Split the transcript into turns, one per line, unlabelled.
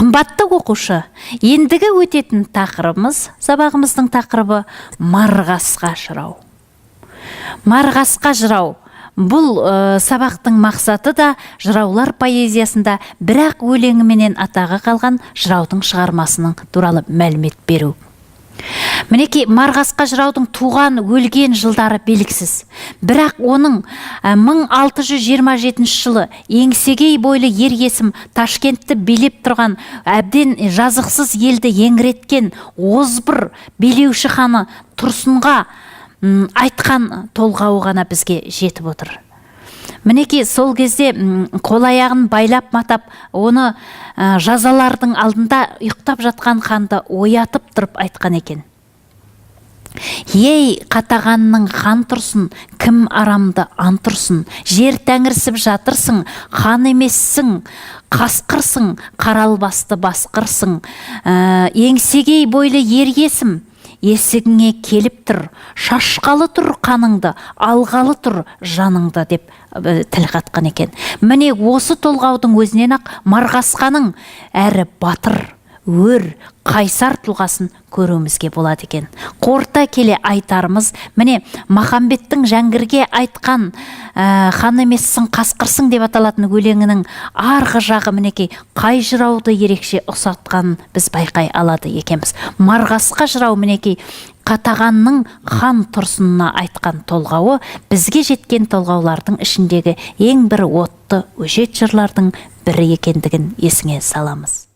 Қымбатты оқушы, ендігі өтетін тақырыбымыз, сабағымыздың тақырыбы – Марғасқа жырау. Марғасқа жырау. Бұл сабақтың мақсаты да жыраулар поэзиясында бірақ өлеңіменен атағы қалған жыраудың шығармасының туралы мәлімет беру. Мінекей, Марғасқа жыраудың туған, өлген жылдары белгісіз, бірақ оның 1627 жылы еңсегей бойлы ер Есім Ташкентті билеп тұрған, әбден жазықсыз елді еңіреткен озбыр билеуші ханы Тұрсынға айтқан толғауы ғана бізге жетіп отыр. Мінекей, сол кезде қол аяғын байлап, матап, оны жазалардың алдында ұйықтап жатқан ханды оятып тұрып айтқан екен: «Ей, қатағанның хан Тұрсын, кім арамды ант ұрсын, жер тәңірсіп жатырсың, хан емессің, қасқырсың, қаралбасты басқырсың. Еңсегей бойлы ер Есім есігіңе келіп тұр, шашқалы тұр қаныңды, алғалы тұр жаныңды», – деп тіл қатқан екен. Міне, осы толғаудың өзінен ақ Марғасқаның әрі батыр, өр, қайсар тұлғасын көруімізге болады екен. Қорыта келе айтарымыз, міне, Махамбеттің Жәңгірге айтқан «Хан емессің, қасқырсың» деп аталатын өлеңінің арғы жағы, мінекей, қай жырауды ерекше ұқсатқанын біз байқай алады екенбіз. Марғасқа жырау, мінекей, Қатағанның хан Тұрсынына айтқан толғауы бізге жеткен толғаулардың ішіндегі ең бір отты, өжет жырлардың бірі екендігін есіңе саламыз.